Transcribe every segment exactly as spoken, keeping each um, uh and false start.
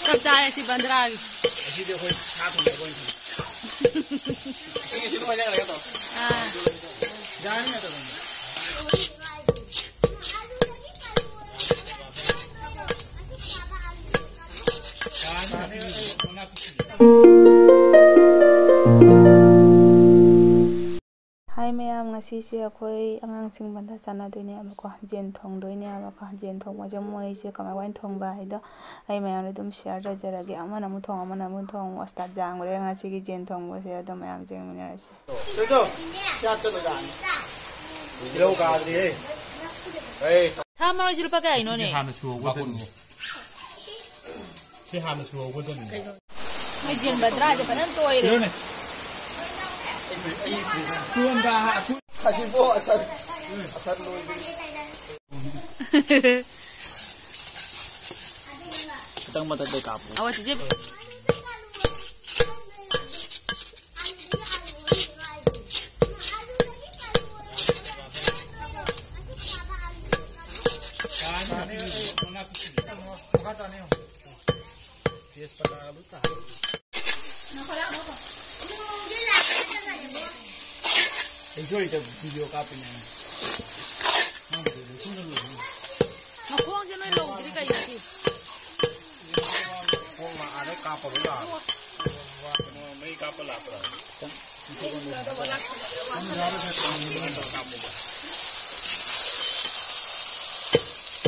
ꯆꯞ ꯆꯥꯔꯦ ꯁꯤ ꯕꯟꯗ꯭ꯔꯥꯒꯤ꯫ ꯑꯁꯤꯗꯤ ꯑꯩꯈꯣꯏ ꯁꯥ ꯊꯣꯡꯅꯕ ꯑꯣꯏꯅ ꯊꯝꯃꯦ꯫ ꯑꯥ꯫ ꯌꯥꯅꯤ ꯅꯠꯇ꯭ꯔꯣ? ꯍꯥꯏ ꯃꯌꯥꯝ, ꯉꯁꯤꯁꯦ ꯑꯩꯈꯣꯏ ꯑꯉꯥꯡꯁꯤꯡ ꯕꯟꯗꯥ ꯆꯥꯟꯅꯗꯣꯏꯅꯦꯕꯀꯣ, ꯌꯦꯟ ꯊꯣꯡꯗꯣꯏꯅꯦꯕꯀꯣ꯫ ꯌꯦꯟ ꯊꯣꯡꯕꯁꯦ ꯃꯣꯏꯁꯦ ꯀꯃꯥꯏꯅ ꯊꯣꯡꯕ ꯍꯥꯏꯗꯣ ꯑꯩ ꯃꯌꯥꯝꯗ ꯑꯗꯨꯝ ꯁꯤꯌꯥꯔ ꯇꯧꯖꯔꯒꯦ꯫ ꯑꯃꯅ ꯑꯃꯨꯛ ꯊꯣꯡ, ꯑꯃꯅ ꯑꯃꯨꯛ ꯊꯣꯡ, ꯑꯁꯇꯥ ꯌꯥꯝꯈ꯭ꯔꯦ ꯉꯁꯤꯒꯤ ꯌꯦꯟ ꯊꯣꯡꯕꯁꯦ꯫ ꯑꯗꯣ ꯃꯌꯥꯝꯁꯦ ꯌꯦꯡꯃꯤꯟꯅꯔꯁꯤ꯫ ꯇꯤꯜꯍꯧ ꯀꯥꯗ꯭ꯔꯤꯍꯦ꯫ ꯁꯥ ꯃꯔꯣꯏꯁꯦ ꯂꯨꯄꯥ ꯀꯌꯥꯒꯤꯅꯣꯅꯦ? ꯁꯤ ꯍꯥꯟꯅ ꯁꯨꯍꯧꯒꯗꯕꯅꯤ꯫ ꯁꯤ ꯍꯥꯟꯅ ꯁꯨꯍꯧꯒꯗꯕꯅꯤ꯫ ꯃꯣꯏ ꯌꯦꯟ ꯕꯟꯗ꯭ꯔꯥꯁꯦ ꯐꯖꯅ ꯇꯣꯏꯔꯦ꯫ ꯀꯩꯅꯣꯅꯦ? ꯇꯨ ꯑꯝꯗ ꯍꯥ-, ꯁꯨ- ꯑꯁꯤꯕꯣ ꯑꯁꯟ, ꯑꯁꯟ ꯂꯣꯏꯗ꯭ꯔꯤ꯫ ꯈꯤꯇꯪ ꯃꯊꯛꯇꯩ ꯀꯥꯞꯄꯨ꯫ ꯑꯋꯥ, ꯆꯤꯆꯦ꯫ ꯑꯩꯁꯨ ꯍꯩꯇꯕ ꯚꯤꯗꯤꯑꯣ ꯀꯥꯞꯄꯤꯅꯦ꯫ ꯃꯈꯣꯡꯁꯦ ꯅꯣꯏ ꯂꯧꯗ꯭ꯔꯤ ꯀꯩꯅꯣ ꯁꯤ? ꯈꯣꯡꯅ ꯑꯥꯗ ꯀꯥꯞꯄꯒ ꯂꯥꯛꯑꯣ꯫ ꯀꯩꯅꯣ ꯃꯩ ꯀꯥꯞꯄ ꯂꯥꯛꯄ꯭ꯔꯥ?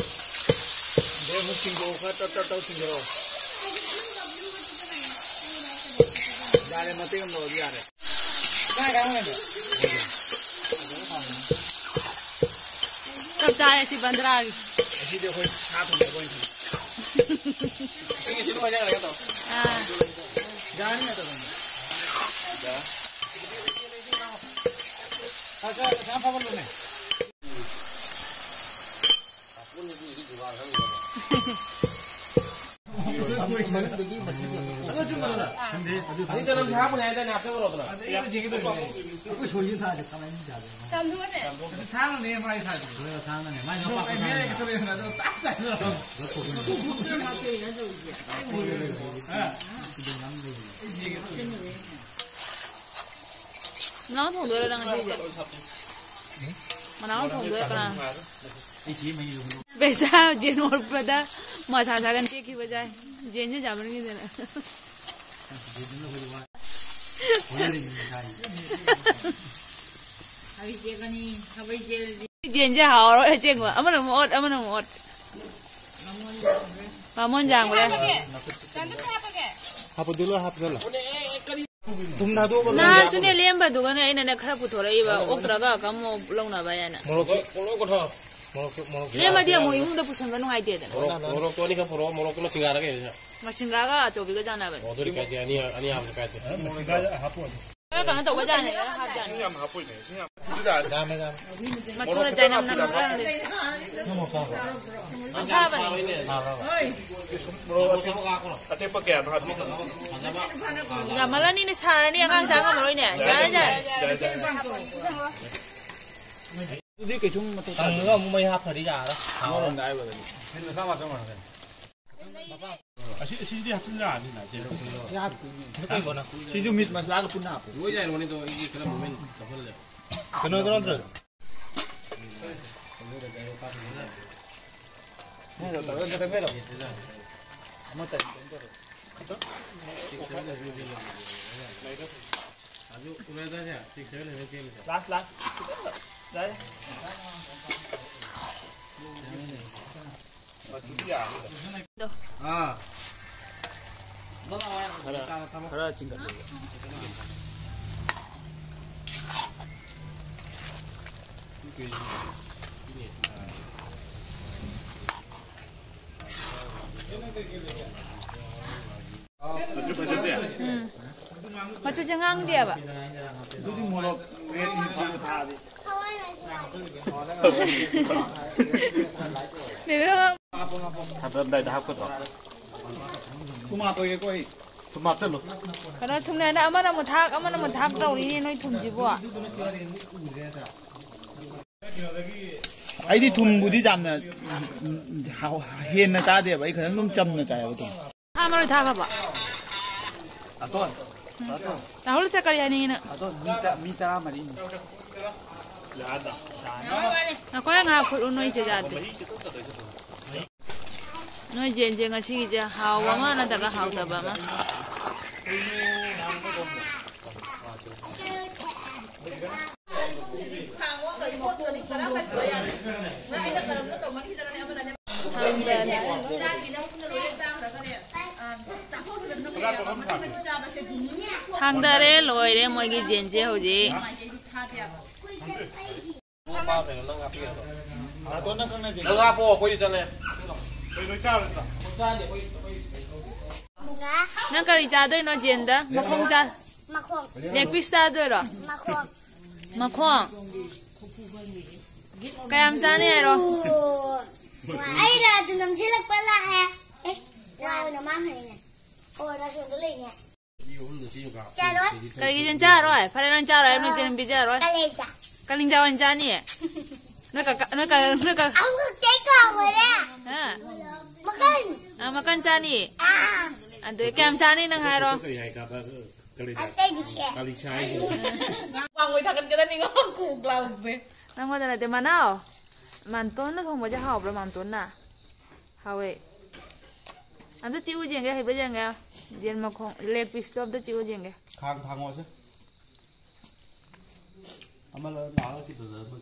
ꯑꯗꯩ ꯑꯃꯨꯛ ꯆꯤꯡꯗꯣꯛꯑꯣ, ꯈꯔ ꯇꯞ ꯇꯞ ꯇꯞ ꯆꯤꯡꯗꯣꯛꯑꯣ꯫ ꯌꯥꯔꯦ, ꯃꯇꯦꯛ ꯑꯃ ꯂꯧꯔꯗꯤ ꯌꯥꯔꯦ꯫ ꯆꯞ ꯆꯥꯔꯦ ꯁꯤ ꯕꯟꯗ꯭ꯔꯥꯒꯤ꯫ ꯑꯁꯤꯗꯤ ꯑꯩꯈꯣꯏ ꯁꯥ ꯊꯣꯡꯅꯕ ꯑꯣꯏꯅ ꯊꯝꯃꯦ꯫ ꯑꯥ꯫ ꯌꯥꯅꯤ ꯑꯗꯨꯝ꯫ ꯌꯥ꯫ ꯑꯁ, ꯑꯁ, ꯑꯐꯕ ꯂꯧꯅꯦ꯫ ꯃꯅꯥꯎ ꯊꯣꯡꯗꯣꯏꯔꯣ ꯅꯪ ꯉꯁꯤꯁꯦ? ꯃꯅꯥꯎ ꯊꯣꯡꯗꯣꯏꯔꯣ ꯀꯅꯥ? ꯄꯩꯁꯥ ꯖꯦꯟ ꯑꯣꯠꯄꯗ ꯃꯁꯥ ꯁꯥꯒꯟ ꯇꯦꯛꯈꯤꯕ ꯆꯥꯏ꯫ ꯖꯦꯟꯁꯦ ꯆꯥꯃꯟꯈꯤꯗꯅ꯫ ꯖꯦꯟꯁꯦ ꯍꯥꯎꯔꯣꯏ ꯑꯁꯦꯡꯕ꯫ ꯑꯃꯅ ꯑꯃꯨꯛ ꯑꯣꯠ, ꯑꯃꯅ ꯑꯃꯨꯛ ꯑꯣꯠ꯫ ꯕꯥꯃꯣꯟ ꯌꯥꯡꯕ꯭ꯔꯥ? ꯍꯥꯞꯄꯗꯨ ꯂꯣꯏ ꯍꯥꯞꯄꯗꯨ ꯂꯣꯏ꯫ ꯊꯨꯝ ꯊꯥꯗꯣꯛꯑꯒ ꯂꯣꯏ ꯅꯍꯥꯟꯁꯨꯅꯦ ꯍꯥꯞꯄꯗꯣ꯫ ꯂꯦꯝꯕꯗꯨꯒꯅꯦ ꯑꯩꯅꯅꯦ ꯈꯔ ꯄꯨꯊꯣꯔꯛꯏꯕ, ꯑꯣꯛꯇ꯭ꯔꯒ ꯀꯝꯃꯣ ꯂꯧꯅꯕ ꯍꯥꯏꯅ꯫ ꯃꯣꯔꯣꯛ ꯃꯣꯔꯣꯛ ꯀꯣꯊꯣ꯫ ꯃꯣꯔꯣꯛ ꯃꯣꯔꯣꯛ ꯂꯦꯝꯃꯗꯤ ꯑꯃꯨꯛ ꯏꯃꯨꯡꯗ ꯄꯨꯁꯟꯕ ꯅꯨꯡꯉꯥꯏꯇꯦꯗꯅ꯫ ꯃꯣꯔꯣꯛ ꯃꯣꯔꯣꯛꯇꯣ ꯑꯅꯤꯈꯛ ꯄꯨꯔꯛꯑꯣ, ꯃꯣꯔꯣꯛꯇꯨꯅ ꯁꯤꯡꯒꯥꯔꯒ ꯍꯦꯛꯇ꯫ ꯃꯁꯤꯡꯒꯥꯒ ꯑꯆꯧꯕꯤꯒ ꯆꯥꯟꯅꯕꯅꯦ꯫ ꯑꯣ, ꯑꯗꯨꯗꯤ ꯀꯥꯏꯗꯦ, ꯑꯅꯤ ꯑꯅꯤ ꯍꯥꯞꯄꯁꯨ ꯀꯥꯏꯗꯦ꯫ ꯃꯁꯤꯡꯒꯥꯗ ꯍꯥꯞꯄꯣ꯫ ꯈꯔ ꯀꯩꯅꯣ ꯇꯧꯕꯖꯥꯠꯅꯦ, ꯈꯔ ꯍꯥꯞꯖꯥꯠꯅꯦ꯫ ꯏꯁꯤꯡ ꯌꯥꯝ ꯍꯥꯞꯄꯣꯏꯅꯦ, ꯏꯁꯤꯡ ꯌꯥꯝ ꯌꯥꯝꯃꯦ, ꯌꯥꯝꯃꯦ꯫ ꯃꯆꯨꯅ ꯆꯥꯏꯅꯝ ꯅꯝꯕ꯭ꯔꯥ ꯈꯪꯗꯦ꯫ ꯅꯪ ꯃꯣꯔꯣꯛ ꯆꯥꯕ꯭ꯔꯣ? ꯑꯁꯥꯕꯅꯦ꯫ ꯁꯥꯕ꯭ꯔꯣ? ꯁꯤ ꯁꯨꯝ ꯃꯣꯔꯣꯛ ꯑꯇꯦꯛ-, ꯑꯇꯦꯛꯄ ꯀꯌꯥꯅꯣ ꯍꯥꯞꯄꯤꯗꯣ? ꯌꯥꯝꯃꯜꯂꯅꯤꯅꯦ, ꯁꯥꯔꯅꯤ, ꯑꯉꯥꯡ ꯆꯥ ꯉꯝꯃꯔꯣꯏꯅꯦ꯫ ꯌꯥꯔꯦ, ꯌꯥꯔꯦ꯫ ꯑꯗꯨꯗꯤ ꯀꯩꯁꯨꯝ ꯃꯊꯧ ꯇꯥꯗꯦ꯫ ꯀꯪꯉꯒ ꯑꯃꯨꯛ ꯃꯩ ꯍꯥꯞꯈ꯭ꯔꯗꯤ ꯌꯥꯔꯦ꯫ ꯑꯃꯔꯣꯝꯗ ꯍꯥꯏꯔꯒꯗꯤ꯫ ꯃꯁꯥ ꯃꯁꯥ ꯃꯥꯟꯅꯔꯦ꯫ ꯑꯁꯤ, ꯑꯁꯤꯗꯤ ꯍꯥꯞꯆꯤꯟ ꯌꯥꯅꯤꯅ, ꯆꯦ꯫ ꯌꯥꯗꯣꯏꯅꯦ꯫ ꯁꯤꯁꯨ ꯃꯤꯠ ꯃꯁꯂꯥꯒ ꯄꯨꯟꯅ ꯍꯥꯞꯄꯣ꯫ ꯂꯣꯏ ꯌꯥꯏꯔꯣꯅꯦ, ꯑꯗꯣ ꯑꯩꯒꯤ ꯈꯔ ꯃꯃꯦꯟ ꯇꯧꯍꯜꯂꯦ꯫ ꯀꯩꯅꯣꯗꯣ ꯅꯠꯇ꯭ꯔꯣ? ꯅꯪ ꯇꯧꯔꯣ, ꯇꯧꯔꯣ, ꯇꯧꯔꯣ꯫ ꯑꯃ ꯇꯧꯔꯣ, ꯇꯧꯔꯣ꯫ Six seven hundred ꯆꯦꯜꯂꯁꯦ꯫ ꯑꯗꯨ ꯎꯅꯗ꯭ꯔꯁꯦ, six seven hundred ꯆꯦꯜꯂꯁꯦ꯫ Last, last꯫ ꯌꯥꯔꯦ꯫ ꯑꯥ꯫ ꯈꯔ, ꯈꯔ ꯆꯤꯡꯈꯠꯂꯨ꯫ ꯎꯝ꯫ ꯃꯆꯨꯁꯦ ꯉꯥꯡꯗꯦꯕ꯫ ꯑꯗꯨꯗꯤ ꯃꯣꯔꯣꯛ ꯔꯦꯠ ꯃꯆꯨ ꯊꯥꯗꯦ꯫ ꯊꯥꯗꯔꯝꯗꯥꯏꯗ ꯍꯥꯞꯀꯗ꯭ꯔꯣ? ꯊꯨꯝ ꯍꯥꯞꯄꯒꯦꯀꯣ ꯑꯩ꯫ ꯊꯨꯝ ꯍꯥꯞꯆꯜꯂꯨ꯫ ꯀꯩꯅꯣ ꯊꯨꯝꯅꯦꯅ ꯑꯃꯅ ꯑꯃꯨꯛ ꯊꯥꯛ, ꯑꯃꯅ ꯑꯃꯨꯛ ꯊꯥꯛ ꯇꯧꯔꯤꯅꯦ ꯅꯣꯏ ꯊꯨꯝꯁꯤꯕꯨ꯫ ꯑꯩꯗꯤ ꯊꯨꯝꯕꯨꯗꯤ ꯌꯥꯝꯅ, ꯎꯝ, ꯍꯥꯎ-, ꯍꯦꯟꯅ ꯆꯥꯗꯦꯕ꯫ ꯑꯩ ꯈꯤꯇꯪ ꯑꯗꯨꯝ ꯆꯝꯅ ꯆꯥꯏꯌꯦꯕ ꯊꯨꯝ꯫ ꯃꯔꯣꯏ ꯊꯥꯈ꯭ꯔꯕ? ꯑꯇꯣꯟ, ꯑꯇꯣꯟ, ꯔꯥꯍꯨꯜ, ꯁꯦ ꯀꯔꯤ ꯍꯥꯏꯅꯤꯡꯉꯤꯅꯣ? ꯑꯇꯣꯟ, ꯃꯤ ꯇ-, ꯃꯤ ꯇꯔꯥꯃꯔꯤꯅꯤ꯫ ꯅꯈꯣꯏ ꯉꯥꯏꯍꯥꯛ ꯐꯨꯠꯂꯨ, ꯅꯣꯏ ꯆꯦꯖꯥꯗꯦ꯫ ꯅꯣꯏ ꯖꯦꯟꯁꯦ ꯉꯁꯤꯒꯤꯁꯦ ꯍꯥꯎꯕ ꯑꯃ ꯅꯠꯇ꯭ꯔꯒ ꯍꯥꯎꯇꯕ ꯑꯃ꯫ ꯊꯥꯡꯗꯔꯦ, ꯂꯣꯏꯔꯦ ꯃꯣꯏꯒꯤ ꯖꯦꯟꯁꯦ ꯍꯧꯖꯤꯛ꯫ ꯅꯪ ꯍꯥꯞꯄꯣ, ꯑꯩꯈꯣꯏꯗꯤ ꯆꯠꯂꯦ꯫ ꯅꯪ ꯀꯔꯤ ꯆꯥꯗꯣꯏꯅꯣ ꯖꯦꯟꯗ? ꯃꯈꯣꯡ ꯆꯥ-, ꯃꯈꯣꯡ꯫ ꯂꯦꯒ ꯄꯤꯁ ꯆꯥꯗꯣꯏꯔꯣ? ꯃꯈꯣꯡ꯫ ꯃꯈꯣꯡ? ꯀꯌꯥꯝ ꯆꯥꯅꯤ ꯍꯥꯏꯔꯣ? ꯑꯣ꯫ ꯑꯩꯅ ꯑꯗꯨ ꯅꯝꯁꯤꯜꯂꯛꯄ ꯂꯥꯛꯑꯦ꯫ ꯑꯦ, ꯆꯥ ꯑꯣꯏꯅ ꯃꯥꯡꯈ꯭ꯔꯦꯅꯦ꯫ ꯑꯣ, ꯅꯥꯆꯣꯝꯗ ꯂꯩꯅꯦ꯫ ꯆꯥꯔꯣꯏ꯫ ꯀꯔꯤꯒꯤ ꯌꯦꯟ ꯆꯥꯔꯣꯏ? ꯐꯔꯦ, ꯅꯣꯏ ꯆꯥꯔꯣꯏ, ꯅꯣꯏ ꯆꯦꯟ ꯄꯤꯖꯔꯣꯏ꯫ ꯀꯂꯦꯖꯥ꯫ ꯀꯂꯦꯖꯥ ꯑꯣꯏꯅ ꯆꯥꯅꯤꯌꯦ? ꯅꯣꯏ ꯀꯀꯥ, ꯅꯣꯏ ꯀꯀꯥ, ꯅꯣꯏ ꯀꯀꯥ꯫ ꯑꯃꯨꯛ ꯀꯥꯎꯈ꯭ꯔꯦ꯫ ꯍꯥ? ꯃꯀꯟ꯫ ꯑ, ꯃꯀꯟ ꯆꯥꯅꯤ꯫ ꯑꯥ꯫ ꯑꯗꯨ ꯀꯌꯥꯝ ꯆꯥꯅꯤ ꯅꯪ ꯍꯥꯏꯔꯣ? ꯀꯔꯤ ꯍꯥꯏ ꯀꯥꯕ? ꯀꯂꯦꯖꯥ꯫ ꯑꯇꯩꯗꯤ ꯁꯦ꯫ ꯀꯂꯤ ꯁꯥꯏ꯫ ꯋꯥꯡꯃꯣꯏ ꯊꯥꯡꯒꯠꯀꯗꯅꯤ ꯉꯣ, ꯈꯨ ꯂꯥꯎꯁꯦ꯫ ꯅꯪꯉꯣꯟꯗ ꯅꯠꯇꯦ, ꯃꯅꯥꯎ꯫ ꯃꯥꯝꯇꯣꯟꯅ ꯊꯣꯡꯕꯁꯦ ꯍꯥꯎꯕ꯭ꯔꯥ, ꯃꯥꯝꯇꯣꯟꯅ? ꯍꯥꯎꯋꯦ꯫ ꯑꯝꯇ ꯆꯤꯛꯎ ꯌꯦꯡꯒꯦ, ꯍꯩꯕ꯭ꯔꯥ ꯌꯦꯡꯒꯦ꯫ ꯌꯦꯟ ꯃꯈꯣꯡ, ꯂꯦꯒ ꯄꯤꯁꯇꯣ ꯑꯝꯇ ꯆꯤꯛꯎ ꯌꯦꯡꯒꯦ꯫ ꯈꯥꯡ ꯊꯥꯡꯉꯣꯁꯦ꯫ ꯑꯃ ꯂꯧꯔ ꯂꯥꯛꯑꯒ ꯀꯩꯗꯧꯗꯣꯏꯕ?